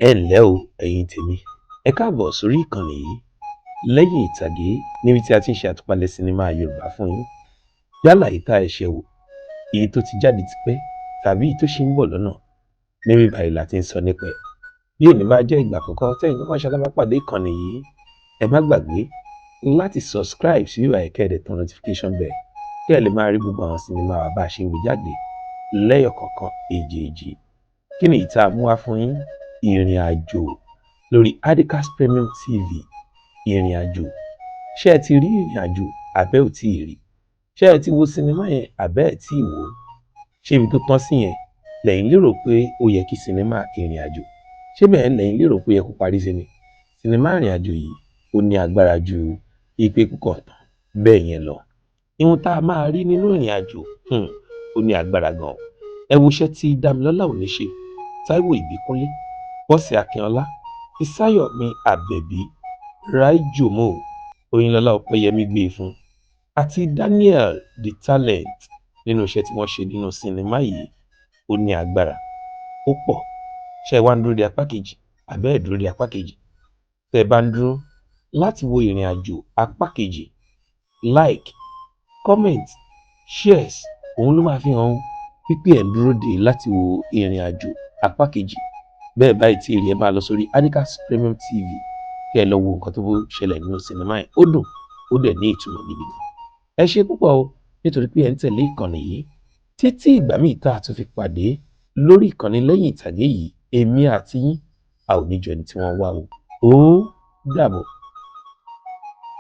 Ẹ ǹlẹ́ o, ẹ̀yin tèmi, ẹ káàbọ̀ sórí ìkànnì yìí, Lẹ́yìn Ìtàgé, níbi tí a ti ń ṣe àtúpalẹ̀ sinimá Yorùbá fún yín. Yálà èyí tá ẹ ṣẹ̀ wò, èyí tó ti jáde tipẹ́ tàbí èyí tó ṣì ń bọ̀ lọ́nà, níbí báyìí la ti ń sọ nípa ẹ̀. Bí òní bá jẹ́ ìgbà àkọ́kọ́ tẹ́yin kọ́kọ́ ṣalábàápàdé ìkànnì yìí, ẹ má gbàgbé láti subscribe sí bíbáyìí, kẹ́ ẹ dẹ̀ tan notification bell, kí ẹ lè máa rí gbogbo àwọn sinimá wa bá a ṣe ń gbé jáde lẹ́yọ̀ kọ̀ọ̀kan èjèèjì. Kí ni ìta mú wá fún yín? Ìrìn Àjò lórí Adicast Premium TV. Ìrìn Àjò, ṣé ẹ ti rí Ìrìn Àjò àbẹ́ ò tí ì rí? Ṣé ẹ ti wo sinimá yẹn àbẹ́ ẹ̀ tí ì wò ó? Ṣé ibi tó tán sí yẹn lẹ́yìn lérò pé ó yẹ kí sinimá Ìrìn Àjò, ṣé bẹ́ẹ̀ lẹ́yìn lérò pé ó yẹ kó parí sí ni? Sinimá Ìrìn Àjò yìí, ó ní agbára ju ipe kúkọ̀ tán bẹ́ẹ̀ yẹn lọ. Ihun tá a máa rí nínú Ìrìn Àjò, ó ní agbára gan. Ẹ wo iṣẹ́ tí Dámilọ́lá Òní ṣe, Táíwò Ìbíkúnlé, Bọ́sẹ̀ Akínọlá, Fisáyọ̀mí Àbẹ̀bí, Ráìjòmó, Oyinlọ́lá Ọpẹ́yẹmí gbé e fún àti Daniel the Talent nínú iṣẹ́ tí wọ́n ṣe nínú sinimá yìí. Ó ní agbára, ó pọ̀. Ṣé ẹ wá ń dúró de apá kejì àbẹ́ ẹ̀ dúró de apá kejì? Tẹ́ ẹ bá ń dúró láti wo Ìrìn Àjò apá kejì, like, comment, shares, òun ló máa fi hàn pípé ẹ̀ ń dúró de láti wo Ìrìn Àjò apá kejì. Bẹ́ẹ̀ báyìí tí èrè, ẹ máa lọ sórí Adicast Premium TV kí ẹ lọ wo nǹkan tó ṣẹlẹ̀ nínú sinimá yẹn. Ó dùn, ó dẹ̀ ní ìtumọ̀ gidi gan. Ẹ ṣe púpọ̀ o, nítorí pé ẹ ń tẹ̀lé ìkànnì yìí. Títí ìgbà míì tá a tún fi pàdé lórí ìkànnì Lẹ́yìn Ìtàgé yìí, èmi àti yín, a ò ní jọ ẹni tí wọ́n wá o. Ó dàbọ̀.